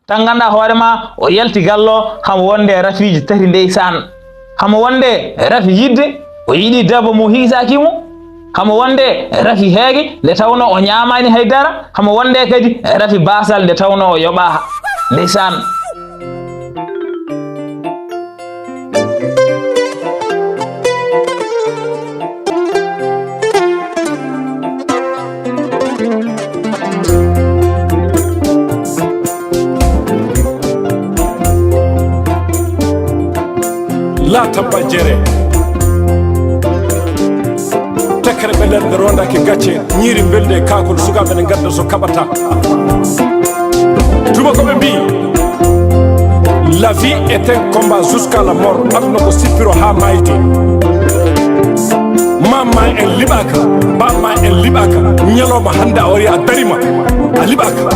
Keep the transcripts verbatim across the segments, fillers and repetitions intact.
Tan nganndaa hoore ma, o yalti gallo, hamo wonde rafiiji tati ndeysaan. Hamo wonde rafi yidde, o yiɗi debbo mo hiisaaki mo. Hamo wonde rafi heege, nde tawnoo o ñaamaani hay dara. Hamo wonde kadi rafi baasal, nde tawnoo o yoɓaaka. Ndeysaan. Laata ba jere. Tekkere ɓe nder, nde rondake gacce, ñiiri mbelndi e kaakol, sukaaɓe ne ngadda so kaɓata. Tubakoɓe mbi, la vie est un combat jusqu'à la mort. Aduna ko sippiro haa maayde. Maam ma en liɓaaka, baaba ma en liɓaaka. Ñalawma hannde a wari a darima, a liɓaaka.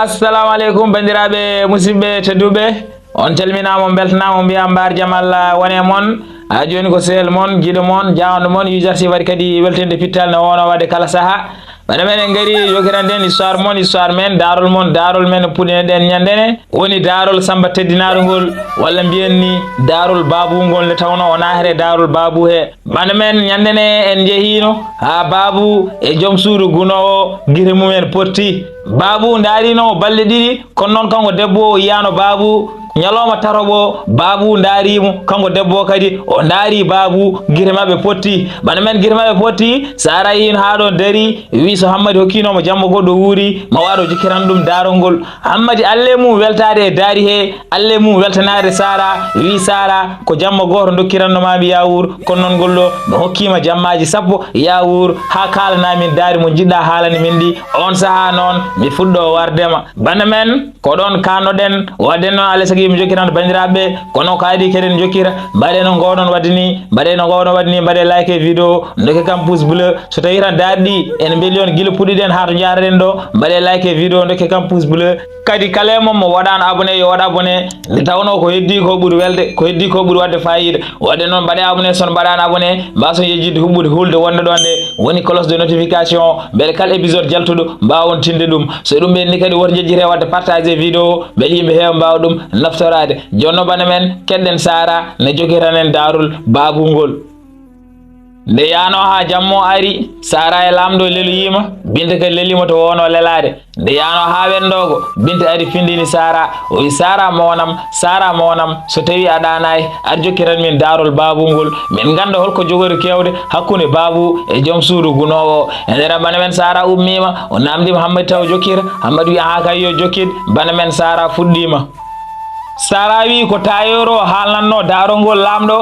Assalamu aleykum, banndiraaɓe, musidɓe tedduɓe. On calminaama, on mbeltanaama, on mbiyaa mbaar jam Allah wone mon. Haa jooni ko sehil mon, giɗo mon, jaawɗo mon, U J R C waɗi kadi weltinde pittal no woono waɗde kala sahaa. Bana men en ngari yokiranɗen histoire mon, histoire men, daarol mon, daarol men puɗɗinoɗen ñannde ne. Woni daarol Samba teddinaaɗo ngol, walla mbiyen ni daarol Baabu ngol, nde tawnoo o naatata e daarol Baabu he. Bana men ñannde ne en njehiino haa Baabu e joom suudu gunoowo gite mumen potti. Baabu ndaarino mo balɗe ɗiɗi, kono noon kanko debbo o yiyaano Baabu. Ñalawma tataɓo, Baabu ndaari mo, kanko debbo o kadi o ndaari Baabu, gite maɓɓe potti. Bana men gite maɓɓe potti, Saara yiino haa ɗo dari, wi so Hammadi hokkiino mo jamma goɗɗo wuuri, ma waɗo jokkiran ɗum daarol ngol. Hammadi alle mum weltaade e daari he, alle mum weltanaade Saara, wi Saara, ko jamma gooto ndokkiranno maa mi, yaa wuur, kono noon ngol ɗo mi hokkiima jammaaji sappo, yaa wuur, haa kaalanaa min daari mo njiɗɗaa haalande min ɗi. Oon sahaa noon mi fuɗɗo warde ma. Bana men, ko ɗoon kaannoɗen, waɗde noon alaa e sago mi jokkiran banndiraaɓe, kono ko adii kadi en jokkira, mbaɗee no ngoowɗon waɗde ni, mbaɗee no ngoowɗon waɗde ni, mbaɗee like e vidéo, ndokke kam pouce bleu, so tawii tan daari ɗi ene mbeli on gila puɗɗiɗen haa to njaaraɗen ɗo, mbaɗee like e vidéo, ndokke kam pouce bleu. Kadi kala e mon mo waɗaano abonné, yo waɗ abonné, nde tawnoo ko heddii ko ɓuri welde, ko heddii ko ɓuri waɗde faayiida. Waɗde noon, mbaɗee abonné, so on mbaɗaano abonné, mbaason yejjitde huɓɓude hulde wonde ɗo nde woni cloche de notification, mbele kala épisode jaltuɗo mbaawon tinde ɗum. So ɗum ɓenni kadi, woto njejjite waɗde partage vidéo, mbele yimɓe heewa mbaawa ɗum naftoraade. Jooni noon bana men, keɗɗen Saara ne jokkiran en daarol Baabu ngol. Nde yaano haa jamma o ari, Saara e laamɗo leloyiima, Binta kadi leliima to woono lelaade. Nde yaano haa wenndoogo, Binta ari findini Saara, o wi, "Saara mon am, Saara mon am, so tawii a ɗaanaay, ar jokkiran min daarol Baabu ngol, min ngannda hol ko jogori kewde hakkunde Baabu e joom suudu gunoowo o." E nder bana men Saara ummiima, o naamndiima Hammadi taw jokkir, Hammadi wi, "Ahaa kay, yo jokkit, bana men Saara fuɗɗiima." Saara wi, "Ko taayooro haalnatnoo daarol ngol laamɗo,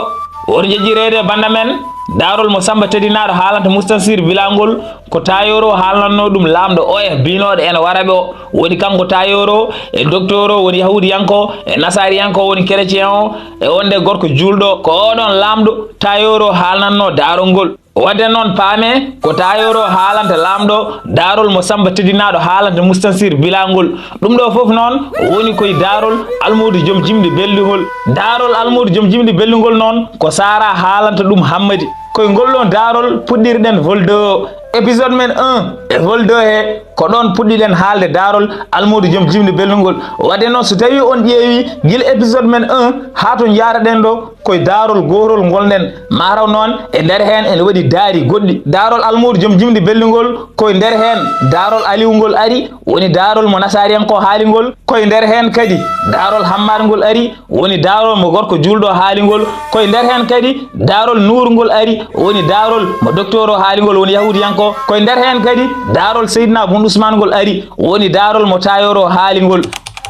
woto jejjireede bana men, daarol mo Samba teddinaaɗo haalanta Mustansir Bila ngol, ko taayooro haalnatnoo ɗum laamɗo o e biinooɗo en waraɓe o." Woni kanko taayooro e docteur o woni yahuudiyanko, e nasaariyanko woni chrétien o, e wonde gorko juulɗo, ko oɗon laamɗo taayooro haalnatnoo daarol ngol. Waɗde noon paamee ko taayooro haalanta laamɗo daarol mo Samba teddinaaɗo haalanta Mustansir Bila ngol. Ɗum ɗo fof noon woni koye daarol almuudo joom jimɗi belɗi ngol. Daarol almuudo joom jimɗi belɗi ngol noon ko Saara haalanta ɗum Hammadi. Koye ngol ɗoon daarol puɗɗirɗen vol deux o. Épisode men un e vol deux he, ko ɗoon puɗɗiɗen haalde daarol almuudo joom jimɗi belɗi ngol. Waɗde noon, so tawii on ƴeewii gila épisode men un haa to njaaraɗen ɗo, koye daarol gootol ngonɗen. Mataw noon e nder heen ene waɗi daari goɗɗi. Daarol almuudo joom jimɗi belɗi ngol, koye nder heen daarol Aliw ngol ari, woni daarol mo nasaariyanko haali ngol. Koye nder heen kadi daarol Hammaat ngol ari, woni daarol mo gorko juulɗo haali ngol. Koye nder heen kadi daarol Nuur ngol ari, woni daarol mo docteur o haali ngol, woni yahuudiyanko. Koye nder heen kadi daarol Seydina Bun Usmaan ngol ari, woni daarol mo taayooro haali ngol.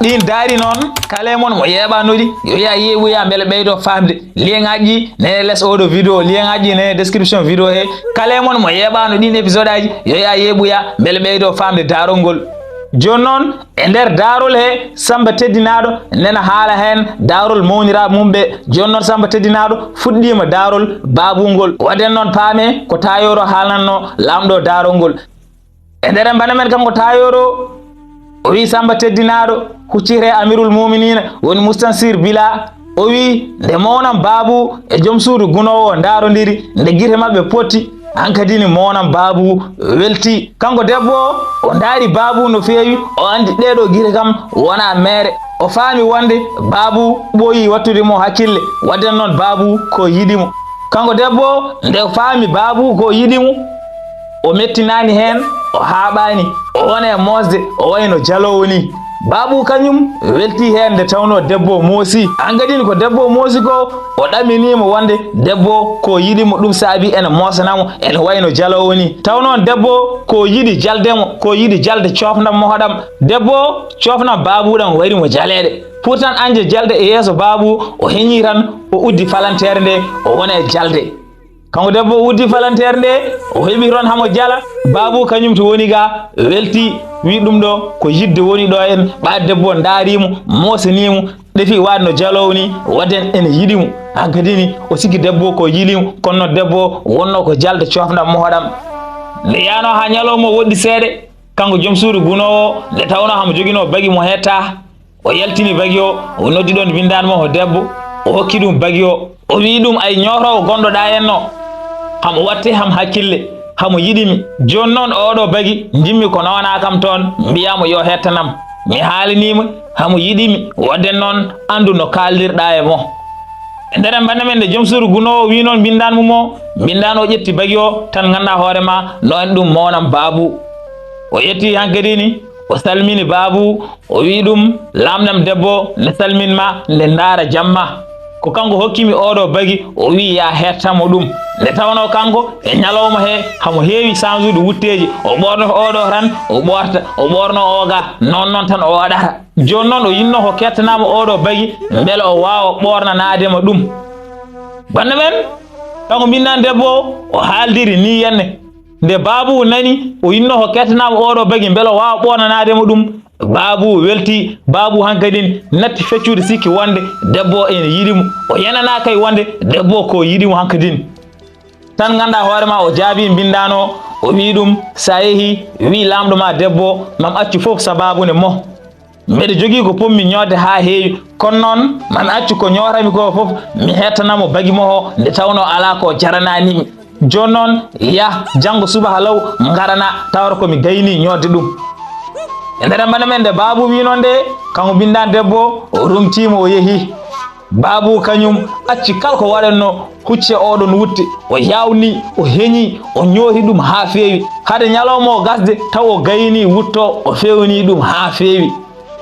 Ɗiin daari noon, kala e mon mo yeeɓaano ɗi, yo yaa yeeɓoya mbele ɓeydo faamde. Lien ŋaaji ɗi nene les oɗo vidéo, lien ŋaaji ɗi nene description vidéo he. Kala e mon mo yeeɓaano ɗiin épisode aji, yo yaa yeeɓoya mbele ɓeydo faamde daarol ngol. Jooni noon, e nder daarol he, Samba teddinaaɗo nena haala heen daarol mawniraaɓe mum ɓe. Jooni noon, Samba teddinaaɗo fuɗɗiima daarol Baabu ngol. Waɗen noon paamee ko taayooro haalnatnoo laamɗo daarol ngol. E nder bana men kanko taayooro, o wi Samba teddinaaɗo, huccitee Amirul Muuminiina, woni Mustansir Bila. O wi, nde mawnam Baabu e joom suudu gunoowo o ndaarondiri, nde gite maɓɓe potti, Hankadini moonam Baabu welti. Kanko debbo o, o ndaari Baabu no feewi, o anndi ɗeeɗo gite kam wonaa meere. O faami wonde Baabu ɓooyi wattude mo hakkille, wadden noon Baabu ko yiɗi mo. Kanko debbo nde o faami Baabu ko yiɗi mo, o mettinaani heen, o haaɓaani, o woni e moosde, o wayi no jaloowo ni. Baabu kañum welti heen nde tawnoo debbo moosi. Hankadini ko debbo moosi ko, o ɗaminii mo wonde debbo ko yiɗi mo, ɗum saabi ene moosana mo, ene wayi no jaloowo ni. Taw noon debbo ko yiɗi jalde mo, ko yiɗi jalde coofnam mo hoɗam. Debbo coofnam Baabu ɗam wayri mo jaleede. Pourtant anje jalde e yeeso Baabu, o heñii tan, o uddi falanteere nde, o wona e jalde. Kanko debbo o uddi falanteere nde, o heɓi toon hamo jala. Baabu kañum to woni ga welti, wi ɗum ɗo ko yidde woni ɗo en. Ɓaade debbo o ndaari mo, moosanii mo, ɗefi waade no jaloowo ni, wadden ene yiɗi mo. Hankadini o sikki debbo ko yiɗi mo, kono noon debbo wonno ko jalde coofnam mo hoɗam. Nde yaano haa ñalawma woɗɗi seeɗa, kanko joom suudu gunoowo, nde tawnoo hamo joginoo bagi mo hetta, o yaltini bagi o, o noddi ɗoon mbinndaan mo ho debbo, o hokki ɗum bagi o, o wii ɗum, "Ay ñootoowo gonɗo ɗaa en no, hamo watte ham hakkille, hamo yiɗi mi. Jooni noon oɗo bagi njimmi ko noonaa kam toon, mbiyaa mo yo hettanam. Mi haalanii mo, hamo yiɗi mi, wadden noon anndu no kaaldirɗaa e mo." E nder mbannda men nde joom suudu gunoowo wii noon mbinndaan mum o, mbinndaan o ƴetti bagi o tan nganndaa hoore ma no en ɗum moonam Baabu. O ƴetti hankadini, o salmini Baabu, o wii ɗum, "Laamɗam debbo, nde salmin ma, nde ndaara jamma." Ko kanko hokki mi oɗo bagi, o wii yaa hettamo ɗum. Nde tawnoo kanko e ñalawma he, hamo heewi sansude wutteeji, o ɓoorno oɗo tan, o ɓoorta, o ɓoorno o ga, noon noon tan o waɗata. Jooni noon o yinnoo ko kettanaama oɗo bagi, mbele o waawa ɓoornanaade mo ɗum. Bannda men, kanko mbinndaan debbo o, o haaldiri nii henne. Nde Baabu nani, o yinnoo ko kettanaama oɗo bagi, mbele o waawa ɓoornanaade mo ɗum. Baabu welti, Baabu hankadin natti feccude sikki wonde debbo ene yiɗi mo. O yenanaa kay wonde debbo ko yiɗi mo hankadin. Tan nganndaa hoore ma, o jaabii mbinndaan o, o wii ɗum, "So a yehii, wii laamɗo ma debbo, mam accu fof sabaabu nde mo. Mbeɗa jogii ko pommi ñootde haa heewi, kono noon, mam accu ko ñootami ko fof, mi hettana mo bagi mo o, nde tawnoo alaa ko jaranaani mi. Jooni noon, yah, janngo subaka law, ngaranaa, tawata ko mi gaynii ñootde ɗum." E nder mbana men nde Baabu wii noon nde, kanko mbinndaan debbo, o rumtii mo, o yehii. Baabu kañum acci kala ko waɗatnoo hucce oɗon wutte, o yaawnii, o heñii, o ñooti ɗum haa feewi. Hade ñalawma o gasde, taw o gaynii wutto, o feewnii ɗum haa feewi.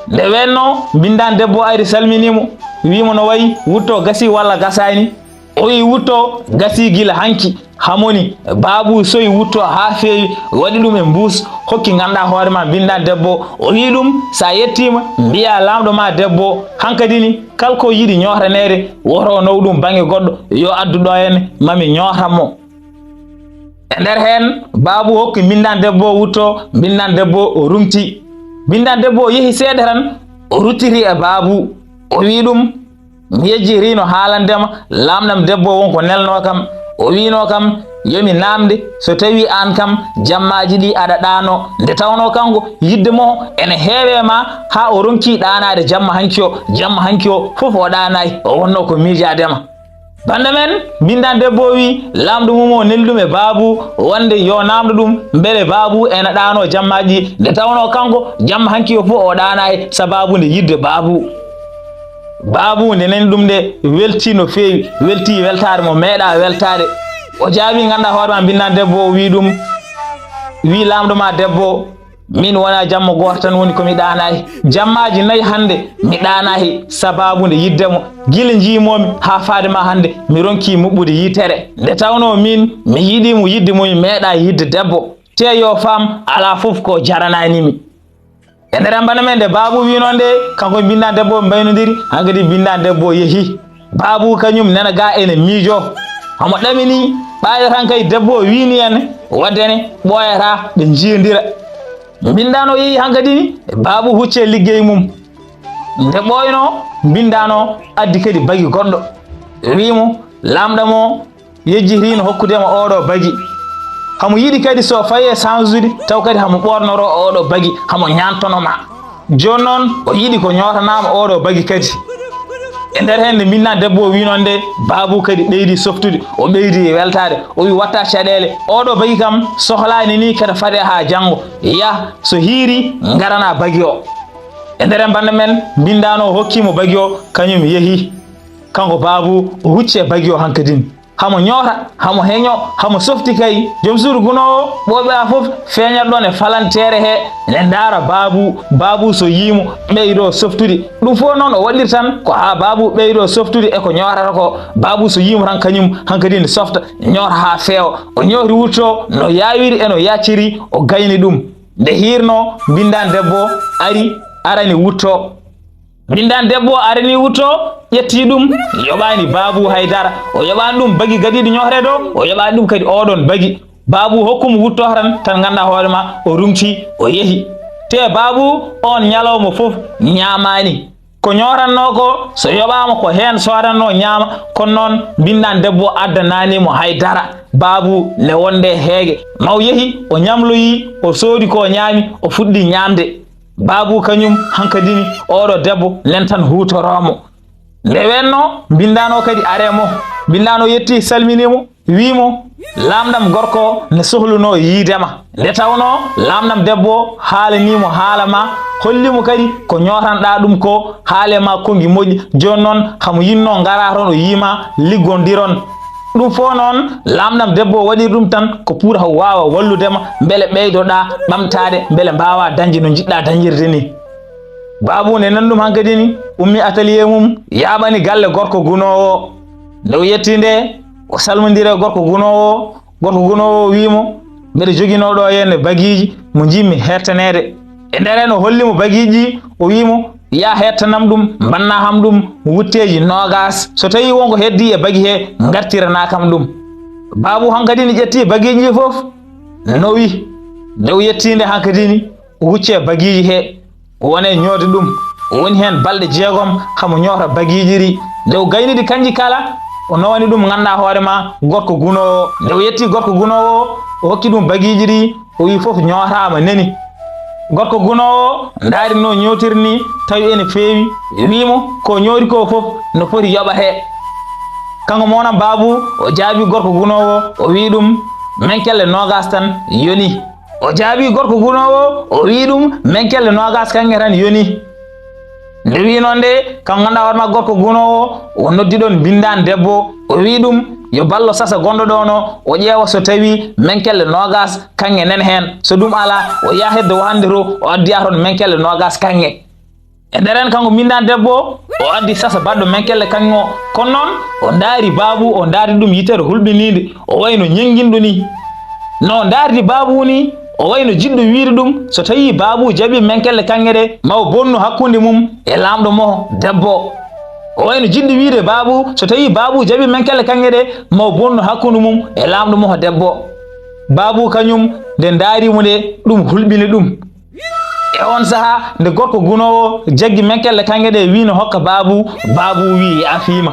Nde wennoo, mbinndaan debbo ari salminii mo, wii mo no wayi, wutto gasii walla gasaani? O wii wutto gasii gila hanki. Hamoni, Baabu soyi wutto haa feewi, waɗi ɗum e mbuus, hokki nganndaa hoore ma mbinndaan debbo. O wii ɗum, "So a yettiima, mbiyaa laamɗo ma debbo, hankadini, kala ko yiɗi ñootaneede, woto o naw ɗum bannge goɗɗo, yo addu ɗo henne, mami ñootan mo." E nder heen, Baabu hokki mbinndaan debbo wutto, mbinndaan debbo o rumti. Mbinndaan debbo o yehi seeɗa tan, o ruttiti e Baabu. O wii ɗum, "Mi yejjitiino haalande ma, laamɗam debbo won ko nelnoo kam. O wiinoo kam, yo mi naamnde, so tawii aan kam, jammaaji ɗi aɗa ɗaanoo." Nde tawnoo kanko, yiɗde mo ene heewi e ma, haa o ronkii ɗaanaade jamma hanki o, jamma hanki o fof o ɗaanaay, o wonnoo ko miijaade ma. Bannda men, mbinndaan debbo o wii, laamɗo mum o neli ɗum e Baabu, wonde yo naamndo ɗum, mbele Baabu ena ɗaanoo jammaaji ɗi. Nde tawnoo kanko, jamma hanki o fof o ɗaanaay, sabaabu nde yiɗde Baabu. Baabu nde nani ɗum nde, weltii no feewi, weltii weltaare mo meeɗaa weltaade. O jaabii, nganndaa hoore ma, mbinndaan debbo o wii ɗum, wii laamɗo ma debbo, min wonaa jamma gooto tan woni ko mi ɗaanaay. Jammaaji nayi hannde mi ɗaanaay, sabaabu nde yiɗde mo. Gila njiimoomi haa faade ma hannde, mi ronkii muɓɓude yitere. Nde tawnoo min mi yiɗii mo yiɗde mo mi meeɗaa yiɗde debbo. Tee yo faam, alaa fof ko jaranaani mi. E nder mbana men nde Baabu wiinoo nde, kanko e mbinndaan debbo o mbaynondiri, hankadi mbinndaan debbo o yehi. Baabu kañum nana ga ene miijoo. Hamo ɗaminii, ɓaade tan kay debbo o wiini en, wadde ne ɓooyataa ɓe njiyondira. Mbinndaan o yehi hankadi ni, Baabu hucci e liggey mum. Nde ɓooynoo, mbinndaan o addi kadi bagi goɗɗo. Wii mo, laamɗam o yejjitiino hokkude ma oɗo bagi. Hamo yiɗi kadi so fayi e sansude, taw kadi hamo ɓoornoroo oɗo bagi, hamo ñaantono ma. Jooni noon, o yiɗi ko ñootanaa ma oɗo bagi kadi. E nder heen nde mbinndaan debbo o wii noon nde, Baabu kadi ɓeydi softude, o ɓeydi weltaade, o wii watta caɗeele, oɗo bagi kam sohlaani ni kadi faade haa janngo, yah so hiiri ngarana bagi o. E nder heen bannda men mbinndaan o hokki mo bagi o, kañum yehi. Kanko Baabu o hucci e bagi o hankadin. Hamo ñoota, hamo heño, hamo softi kay. Joom suudu gunoowo ɓooɓe a fof feeñat ɗoon e falanteere he, ne ndaara Baabu. Baabu so yii mo, ɓeydo softude. Ɗum fof noon o waɗir tan ko haa Baabu ɓeydo softude e ko ñootata ko. Baabu so yii mo tan kañum hankadi ne softa, ñoota haa feewa. O ñooti wutto no yaawiri e no yacciri, o gayni ɗum. Nde hiirno, mbinndaan debbo ari, arani wutto. Mbinndaan debbo o arani wutto, ƴetti ɗum, yoɓaani Baabu hay dara. O yoɓaani ɗum bagi gadiiɗo ñootreede o, o yoɓaani ɗum kadi oɗoon bagi. Baabu hokku mo wutto tan, tan nganndaa hoore ma, o rumti, o yehi. Te Baabu oon ñalawma fof ñaamaani. Ko ñootannoo ko, so yoɓaama ko heen soodannoo ñaama, kono noon mbinndaan debbo o addanaani mo hay dara. Baabu ne wonde heege. Ma o yehi, o ñamloyii, o soodi ko o ñaami, o fuɗɗi ñaamde. Baabu kañum hankadini oɗo debbo nen tan huutoroo mo. Nde weenno, mbinndaan o kadi aree mo. Mbinndaan o yetti, salminii mo, wii mo, "Laamɗam gorko ne sohlunoo yiide ma." Nde tawnoo laamɗam debbo haalanii mo haala ma, holli mo kadi ko ñootanɗaa ɗum ko, haalee ma konngi moƴƴi. Jooni noon, hamo yinnoo ngaraa toon o yii ma, liggondiron. Ɗum fof noon, laamɗam debbo o waɗiri ɗum tan ko pour haw waawa wallude ma, mbele ɓeydoɗaa ɓamtaade, mbele mbaawaa dañde no njiɗɗaa dañirde ni. Baabu ne nani ɗum hankadi ni, ummi atelier mum, yaaɓani galle gorko gunoowo o. Nde o yetti nde, o salmondiri e gorko gunoowo o. Gorko gunoowo o wii mo, "Mbeɗa joginoo ɗo henne bagiiji mo njiɗmi hettaneede." E nder heen o holli mo bagiiji ɗi, o wii mo, "Yaa hettanam ɗum, mbannaa kam ɗum wutteeji noogaas. So tawii won ko heddii e bagi he, ngartiranaa kam ɗum." Baabu hankadi ne ƴetti bagiiji ɗi fof, nowi. Nde o yetti nde hankadi ni, o hucci e bagiiji he, o woni e ñootde ɗum. O woni heen balɗe jeegom, hamo ñoota bagiiji ɗi. Nde o gaynidi kanji kala, o nowani ɗum nganndaa hoore ma gorko gunoowo. Nde o yetti gorko gunoowo, o hokki ɗum bagiiji ɗi, o wii fof ñootaama nani. Gorko gunoowo ndaari no ñootiri ni, tawi ene feewi, wii mo ko ñoori ko fof no foti yoɓa he. Kanko mo wonaa Baabu, o jaabi gorko gunoowo, o wii ɗum, "Menkelle noogaas tan yoni." O jaabi gorko gunoowo, o wii ɗum, "Menkelle noogaas kaŋŋe tan yoni." Nde wii noon nde, kanko nganndaa hoore ma gorko gunoowo, o noddi ɗoon mbinndaan debbo, o wii ɗum, yo ballo sasa gonɗo ɗoon o, o ƴeewa so tawii menkelle noogaas kaŋŋe nen heen. So ɗum alaa, o yaha heddo wahannde to, o addoya toon menkelle noogaas kaŋŋe. E nder heen kanko mbinndaan debbo o, o addi sasa baɗɗo menkelle kaŋŋe o. Kono noon, o ndaari Baabu, o ndaardi ɗum yitere hulɓiniinde, o wayno ñennginɗo ni. No o ndaardi Baabu ni, o wayno jiɗɗo wiide ɗum, so tawii Baabu jaɓii menkelle kaŋŋe ɗe, ma o bonnu hakkunde mum e laamɗo mo debbo. O wayno jiɗɗo wiide Baabu, so tawii Baabu jaɓii menkelle kaŋŋe ɗe, ma o bonnu hakkunde mum e laamɗo mo debbo. Baabu kañum, nde ndaari mo nde, ɗum hulɓini ɗum. E oon sahaa, nde gorko gunoowo jaggi menkelle kaŋŋe ɗe, wii no hokka Baabu, Baabu wii yaafiima.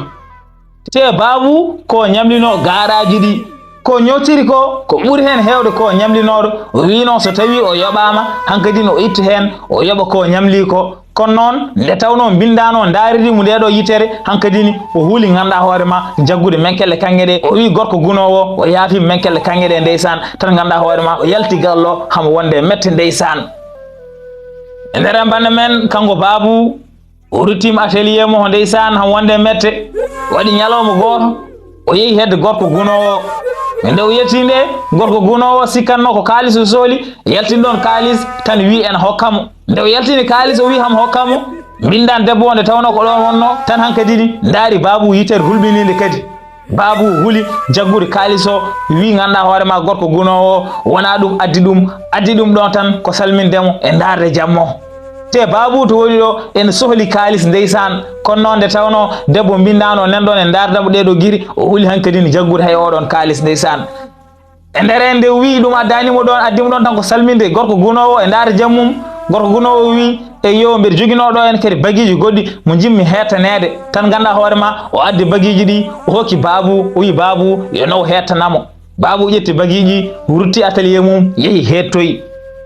Te Baabu ko ñamlinoo gaaraaji ɗi, ko ñootiri ko, ko ɓuri heen heewde ko ñamlinooɗo, o wii noon so tawii o yoɓaama, hankadi no o itta heen, o yoɓa ko ñamli ko. Kono noon, nde tawnoo mbinndaan o ndaaridi mo ndee ɗoo yitere, hankadi ni o huli nganndaa hoore ma jaggude menkelle kaŋŋe ɗe. O wii gorko gunoowo, o yaafi menkelle kaŋŋe ɗe ndeysaan, tan nganndaa hoore ma o yalti gallo hamo wonde mette ndeysaan. E nder heen bannda men, kanko Baabu, o ruttiima atelier mo ndeysaan hamo wonde mette, waɗi ñalawma gooto, o yehi hedde gorko gunoowo. Nde o yetti nde, gorko gunoowo sikkatnoo ko kaalis o sohli, yaltini ɗoon kaalis tan wii ene hokka mo. Nde o yaltini kaalis, o wii hamo hokka mo. Mbinndaan debbo o nde tawnoo ko ɗoon wonnoo, tan hankadi ni ndaari Baabu yitere hulɓiniinde kadi. Baabu huli jaggude kaalis o, wii nganndaa hoore ma gorko gunoowo o, wonaa ɗum addi ɗum, addi ɗum ɗoon tan ko salminde mo e ndaarde jam mo. Te Baabu to woni ɗo ene sohli kaalis ndeysaan, kono noon nde tawnoo debbo mbinndaan o nan ɗoon e ndaarde mo ɗee ɗoo giri, o huli hankadi ni jaggude hay oo ɗoon kaalis ndeysaan. E nder heen nde o wii ɗum addaani mo ɗoon, addi mo ɗoon tan ko salminde gorko gunoowo e ndaarde jam mum. Gorko gunoowo wii, "Eyyo, mbeɗa joginoo ɗo heen kadi bagiiji goɗɗi mo njiɗmi hettaneede." Tan nganndaa hoore ma, o addi bagiiji ɗi, o hokki Baabu, o wii Baabu yo naw hettana mo. Baabu ƴetti bagiiji, rutti atelier mum, yehi heettoyi.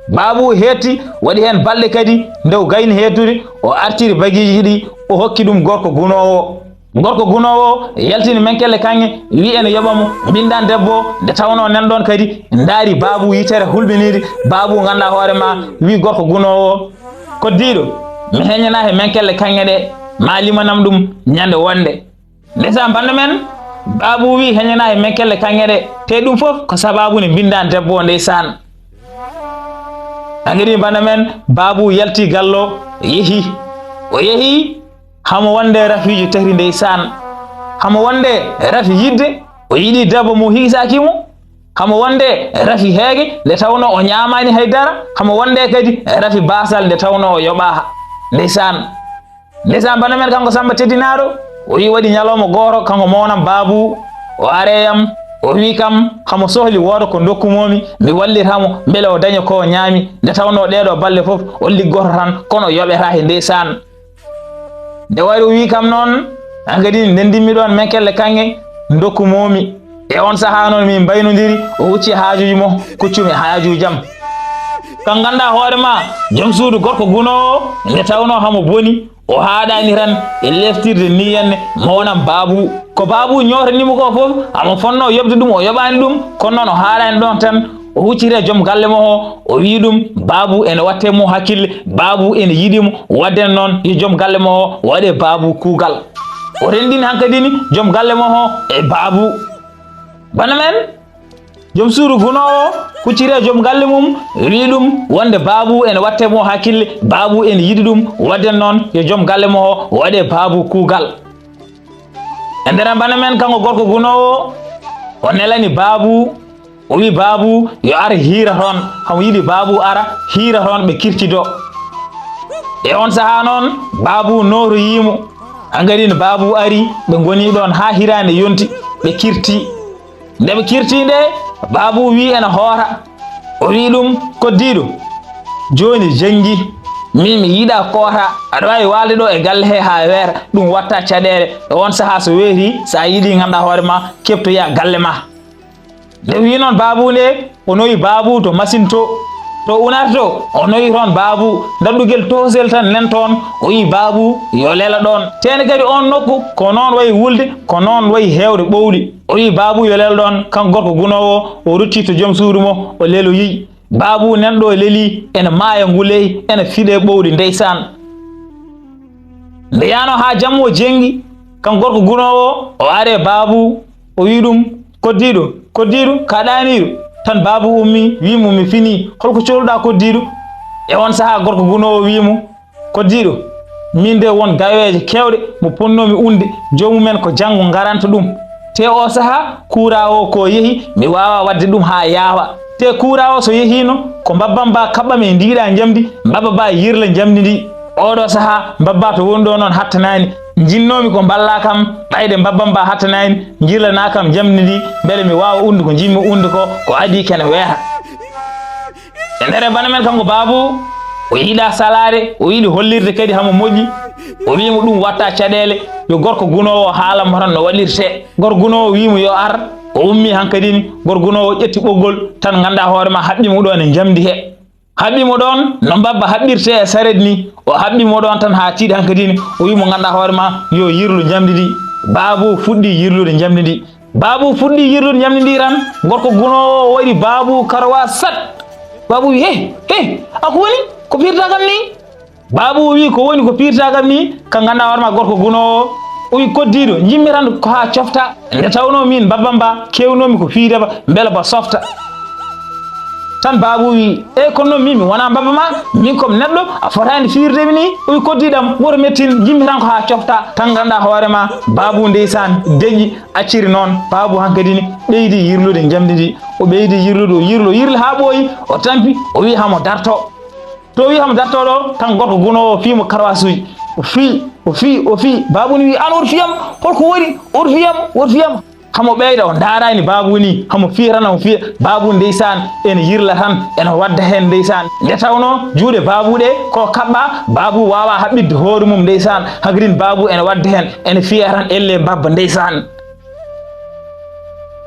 Baabu heetti, waɗi heen balɗe kadi, nde o gayni heettude, o artiri bagiiji ɗi, o hokki ɗum gorko gunoowo. Gorko gunoowo o yaltini Menkelle Kaŋŋe, wi ene yoɓa mo mbinndaan debbo o, nde tawnoo nan ɗoon kadi ndaari Baabu yitere hulɓiniinde. Baabu, nganndaa hoore ma, wi gorko gunoowo o, "Koddiiɗo, mi heñanaa he Menkelle Kaŋŋe ɗe, maa limanam ɗum ñande wonnde." Ndeysaan, bannda men, Baabu wi heñanaa he Menkelle Kaŋŋe ɗe, te ɗum fof ko sabaabu nde mbinndaan debbo o, ndeysaan. Hankadi, bannda men, Baabu yalti gallo, yehi. O yehi, hamo wonde rafiiji tati, ndeysaan. Hamo wonde rafi yiɗde, o yiɗi debbo mo hiisaaki mo. Hamo wonde rafi heege, nde tawnoo o ñaamaani hay dara. Hamo wonde kadi rafi baasal, nde tawnoo o yoɓaaka, ndeysaan. Ndeysaan, bannda men, kanko Sammba Teddinaaɗo, o wi waɗi ñalawma gooto, kanko mawnam Baabu, o are yam, o wi kam, hamo sohli wooda ko ndokku moo mi, mi wallita mo, mbele o daña ko o ñaami. Nde tawnoo ɗeeɗoo balɗe fof, o liggoto tan, kono o yoɓetaa he, ndeysaan. Nde wari o wi kam noon, hankadi nde ndimmi ɗoon Menkelle Kaŋŋe, ndokku moo mi. E oon sahaa noon min mbaynondiri, o hucci haajuuji mo, kuccumi haajuuji am. Kam, nganndaa hoore ma, joom suudu gorko gunoowo, nde tawnoo hamo boni, o haaɗaani tan e leftirde nii henne mawnam Baabu. Ko Baabu ñootanii mo ko fof, hamo fotnoo yoɓde ɗum, o yoɓaani ɗum, kono noon o haaɗaani ɗoon tan. O hucciti e joom galle mo o, o wi ɗum, Baabu ene watte mo hakkille, Baabu ene yiɗi mo, waɗde noon yo joom galle mo o waɗe Baabu kuugal. O renndini hankadi ni joom galle mo o e Baabu. Bana men, joom suudu gunoowo hucciti e joom galle mum, wi ɗum wonde Baabu ene watte mo hakkille, Baabu ene yiɗi ɗum, waɗde noon yo joom galle mo o waɗe Baabu kuugal. E nder bana men, kanko gorko gunoowo, o nelani Baabu, o wi Baabu yo ar hiira toon, hamo yiɗi Baabu ara hiira toon, ɓe kirtidoo. E oon sahaa noon, Baabu nootoyii mo. Hankadi ne Baabu ari, ɓe ngoni ɗoon haa hiraande yonti, ɓe kirtii. Nde ɓe kirtii nde, Baabu wi ene hoota. O wi ɗum, "Koddiiɗo, jooni jenngi, min mi yiɗaa koota, aɗa waawi waalde ɗo e galle he haa weeta, ɗum watta caɗeele. E oon sahaa so weetii, so a yiɗii nganndaa hoore ma, keɓtoyaa galle ma." Nde wi noon Baabu nde, o noyi Baabu to masin to, to unata to, o noyi toon Baabu, daɗɗugel toosel tan nen toon, o wi Baabu yo lelo ɗoon. Teene kadi oon nokku, ko noon wayi wulde, ko noon wayi heewde ɓowli. O wi Baabu yo lelo ɗoon, kanko gorko gunoowo, o rutti to joom suudu mo, o leloyi. Baabu nan ɗo leli, ene maaya nguley, ene fiɗe ɓowli, ndeysaan. Nde yaano haa jamma o jenngi, kanko gorko gunoowo, o ari e Baabu, o wi ɗum, "Koddiiɗo, koddiiɗo, ka ɗaaniiɗo?" Tan Baabu ummi, wi mo, "Mi finii, holko cohluɗaa koddiiɗo?" E oon sahaa gorko gunoowo wi mo, "Koddiiɗo, min de won gaweeje keewɗe mo ponnoomi unde, joomumen ko janngo ngaranta ɗum. Te oo sahaa, kuuraa o ko yehi, mi waawaa waɗde ɗum haa yaawa. Te kuuraa o so yehiino, ko mbabbam ba kaɓɓam e ndiiɗaa njamndi, mbabba ba yirla njamndi ndi. Ooɗoo sahaa, mbabba to woni ɗo noon hattanaani. Njinnoomi ko mballaa kam, ɓayde mbabbam ba hattanaani, njirlanaa kam njamndi ndi, mbele mi waawa unde ko njiɗmi unde ko, ko adii kene weeta." E nder bana men kanko Baabu, o yiɗaa salaade, o yiɗi hollirde kadi hamo moƴƴi. O wi mo ɗum watta caɗeele, yo gorko gunoowo haala mo tan no waɗirtee. Gorko gunoowo wi mo yo ar, o ummi hankadi ni, gorko gunoowo ƴetti ɓoggol tan, nganndaa hoore ma, haɓɓi mo ɗoon e njamndi he. Haɓɓi mo ɗoon no mbabba haɓɓirtee e saret ni, o haɓɓi mo ɗoon tan haa tiiɗi hankadi ni, o wi mo, nganndaa hoore ma, yo yirlu njamndi ndi. Baabu fuɗɗi yirlude njamndi ndi. Baabu fuɗɗi yirlude njamndi ndi tan, gorko gunoowo waɗi Baabu karawa sat. Baabu wi, "He, he, a ko woni? Ko piirtaa kam ni?" Baabu wi, "Ko woni ko piirtaa kam ni?" Ka nganndaa hoore ma gorko gunoowo, o wi, "Koddiiɗo, njimmi tan ko haa cofta. Nde tawnoo miin mbabba mba keewnoomi ko fiide ba, mbela ba softa." Tan Baabu wi, "E kono noon min mi wonaa mbabba ma, min ko mi neɗɗo, a fotaani fiirde mi ni." O wi, "Koddiiɗam, woto mettin, njimmi tan ko haa cofta." Tan nganndaa hoore ma, Baabu ndeysaan deƴƴi, acciri noon. Baabu hankadi ni ɓeydi yirlude njamndi ndi, o ɓeydi yirlude, o yirlo, yirlo haa ɓooyi, o tampi, o wi hamo darto. To wi hamo darto ɗo, tan gorko gunoowo fii mo karwasuuji. O fii, o fii, o fii. Baabu ni wi, "Aan oto fiyam, holko woni? Oto fiyam, oto fiyam." Hamo ɓeyda, o ndaaraani Baabu ni, hamo fiya tan, hamo fiya. Baabu ndeysaan, ene yirla tan, ene wadda heen ndeysaan. Nde tawnoo juuɗe Baabu ɗe ko kaɓɓa, Baabu waawaa haɓɓitde hoore mum ndeysaan. Hankadi ni Baabu ene wadda heen, ene fiya tan, elle mbabba ndeysaan.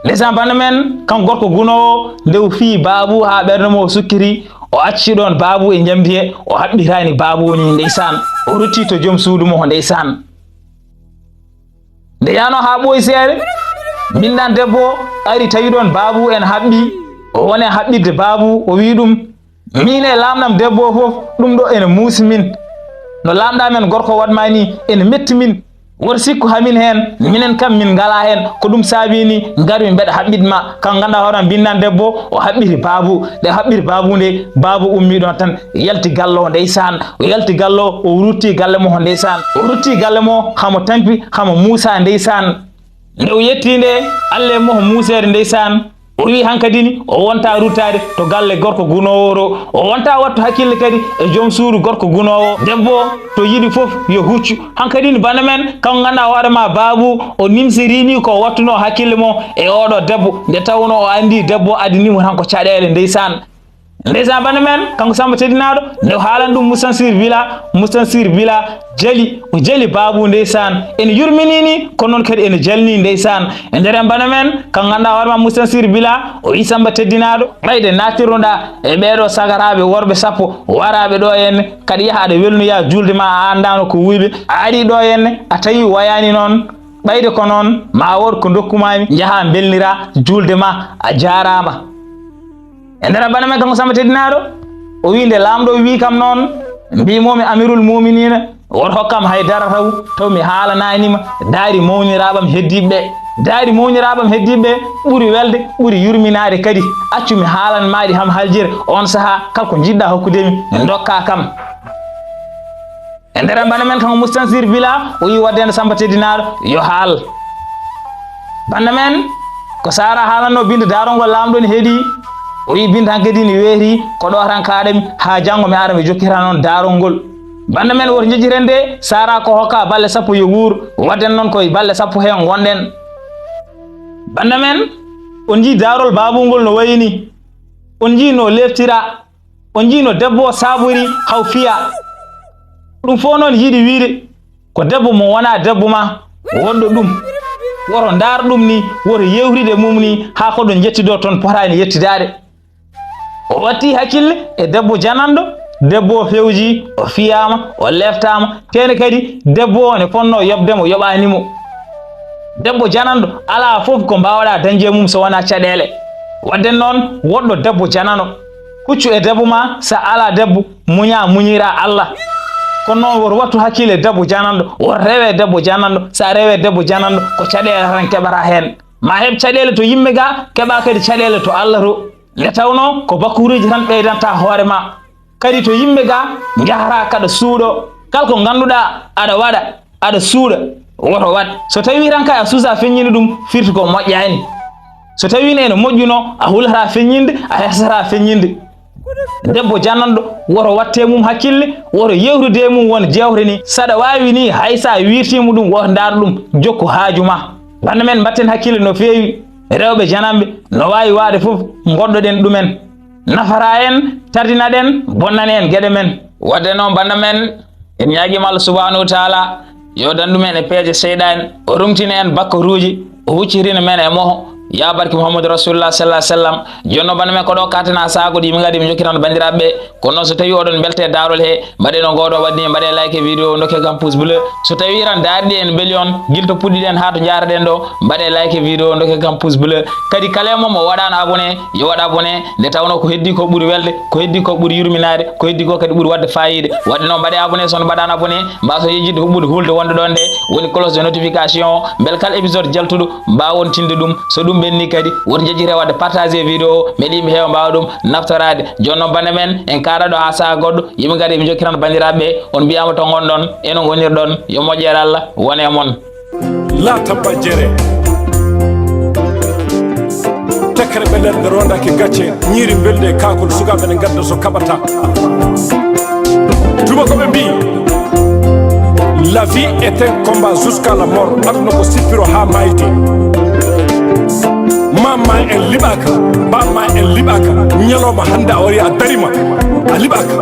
Ndeysaan, bana men, kanko gorko gunoowo, nde o fii Baabu haa ɓernde mo o sukkiti, o acci ɗoon Baabu e njamndi he, o haɓɓitaani Baabu ni ndeysaan. O rutti to joom suudu mo ndeysaan. Nde yahnoo haa ɓooyi seeɗa, mbinndaan debbo o ari tawi ɗoon baabu en haɓɓii. O woni e haɓɓirde baabu, o wiyi ɗum, "Miin e laamɗam debbo o fof, ɗum ɗo ene muusi min. No laamɗaa men gorko waɗ maa nii, ene metti min. Woto sikku hamin heen, minen kam min ngalaa heen. Ko ɗum saabii nii ngarmi mbeɗa haɓɓit ma." Kam nganndaa hoore ma mbinndaan debbo, o haɓɓiri baabu. Nde haɓɓiri baabu nde, baabu ummii ɗoon tan, yalti galle o ndeysaan. O yalti galle o, o rutti galle mo ndeysaan. O rutti galle mo, hamo tampi, hamo muusa ndeysaan. Nde o yettii nde, Allah e mo muuseede ndeysaan. O wiyi hankadi ni, o wonta ruttaade to galle gorko gunoowo o. O wonta wattu hakkille kadi e joom suudu gorko gunoowo. Debbo to yiɗi fof yo huccu. Hankadi ni bana men, kanko nganndaa hoore ma baabu, o nimsirii ni ko wattunoo hakkille mo e oɗo debbo. Nde tawnoo o anndi debbo adini mo tan ko caɗeele ndeysaan. Ndeysaan bana men, kanko Samba Teddinaaɗo, nde o haalan ɗum Mustansir Bila, Mustansir Bila jali, o jali baabu ndeysaan. Ene yurminii ni, kono noon kadi ene jalnii ndeysaan. E nder en bana men, kanko nganndaa hoore ma Mustansir Bila, o wiyi Samba Teddinaaɗo, ɓayde naatirnoɗaa e ɓeeɗo sagaraaɓe worɓe sappo, waraaɓe ɗo henne, kaɗa yaha aɗa welnoya juulde ma, a anndaano ko wuyɓe, a ari ɗo henne, a tawi wayaani noon, ɓayde ko noon, ma wood ko ndokkumaami, njaha mbelnira juulde ma, a jaaraama. E nder bana men kanko Samba Teddinaaɗo, o wiyi nde laamɗo o wiyi kam noon, mbiimoomi Amirul Muuminiina, woto hokkam hay dara taw, taw mi haalanaani ma daari mawniraaɓam heddiiɓe ɓe. Daari mawniraaɓam heddiiɓe ɓe ɓuri welde, ɓuri yurminaade kadi. Accu mi haalan maaɗi ham haljere, oon sahaa kala ko njiɗɗaa hokkude mi, ndokkaa kam. E nder bana men kanko Mustansir Bila, o wiyi waɗde heen Samba Teddinaaɗo yo haal. Bana men ko Sara haalanno binde daarol ngol laamɗo ne heedi. O wiyi binde hankadi ne weeti ko ɗo tan kaaɗami haa janngo mi ara mi jokkita noon daarol ngol. Bana men woto njejjiten de Sara ko hokka balɗe sappo yo wuur, waɗden noon koye balɗe sappo heen ngonɗen. Bana men on njii daarol baabungol no wayi ni, on njii no leftira. O njii no debbo o saabori haw fiya. Ɗum fof noon yiɗi wiyde ko debbo mo wonaa debbo ma, woɗɗo ɗum. Woto ndaar ɗum ni, woto yewtide mum ni, haa ko ɗo njettidoo toon potaani yettidaade. O watti hakkille e debbo jananɗo, debbo o fewji, o fiyaama, o leftaama, teene kadi debbo o ne fonnoo yoɓde mo, yoɓaani mo. Debbo jananɗo alaa fof ko mbaawɗaa dañde e mum so wonaa caɗeele. Waɗde noon, woɗɗo debbo janano. Huccu e debbo ma, so alaa debbo, muñaa, muñiraa Allah. Kono noon, woto wattu hakkille debbo jananɗo, woto rewe debbo jananɗo. So a rewee debbo jananɗo, ko caɗeele tan keɓataa heen. Ma heɓ caɗeele to yimɓe ga, keɓaa kadi caɗeele to Allah to. Nde tawnoo ko bakkuuruuji tan ɓeydanta hoore ma. Kadi to yimɓe ga, njahataa kaɗa suuɗo. Kala ko ngannduɗaa aɗa waɗa, aɗa suuɗa, woto waɗ. So tawii tan kay a suusaa feññinde ɗum, firti ko moƴƴaani. So tawii ne ene moƴƴunoo, a hulataa feññinde, a hersataa feññinde. Debbo jananɗo, woto watte mum hakkille, woto yewtude e mum won jeewte ni. Saɗa waawi ni, hay so a wirtiima ɗum, woto ndaar ɗum, jokku haaju ma. Bana men mbatten hakkille no feewi, rewɓe jananɓe no waawi waɗde fof, ngoɗɗoɗen ɗumen. Nafata en, tardina ɗen, bonnani en geɗe men. Waɗde noon, bana men, en ñaagiima Allah subhanahu wa taala, yo dandu men e peeje seyɗaani, o rumtina en bakkoruuji, o huccirina men e moho, ya barke Muhammadu Rasulullah sallallahu alaihi wasallam. Jooni noon, bana men, ko ɗo kattana saha goɗɗo yimɓe ngadi mi jokkitano banndiraaɓe ɓe. Kono noon, so tawii oɗon mbelta e daarol he, mbaɗee no ngoɗo waɗi ni, mbaɗee like e vidéo, ndokke kam pouce bleu. So tawii tan daarɗe en mbeli on, gila to puɗɗiɗen haa to njaaraɗen ɗo, mbaɗee like e vidéo, ndokke kam pouce bleu. Kadi kala e mon mo waɗaano abonné, yo waɗ abonné, nde tawnoo ko heddii ko ɓuri welde, ko heddii ko ɓuri yurminaade, ko heddii ko kadi ɓuri waɗde faayiida. Waɗde noon, mbaɗee abonné, so on mbaɗaano abonné, mbaason yejjitde huɓɓude hulde wonde ɗoon nde, woni cloche de notification o, mbele kala épisode jaltuɗo, mbaawon tinde ɗum. So ɗum ɓenni kadi, woto njejjite waɗde partagé vidéo o, mbele yimɓe heewa mbaawa ɗum naftoraade. Jooni noon, bana men, en kaara ɗo haa saha goɗɗo, yimɓe ngari, mi jokkiran banndiraaɓe ɓe, on mbiyaama to ngonɗon, e no ngonirɗon, yo moƴƴere Allah wone e mon. La tabba jere. Tekkere ɓe nder rondaaki gacce, ñiiri mbelde e kaakol, sukaaɓe ne ngadda so kaɓata. Tuma ko ɓe mbii, la vie est un combat jusqu'à la mort. Aduna ko sippiro haa maayde. Maam ma en liɓaaka, baaba ma en liɓaaka. Ñalawma hannde a wari a darima, a liɓaaka.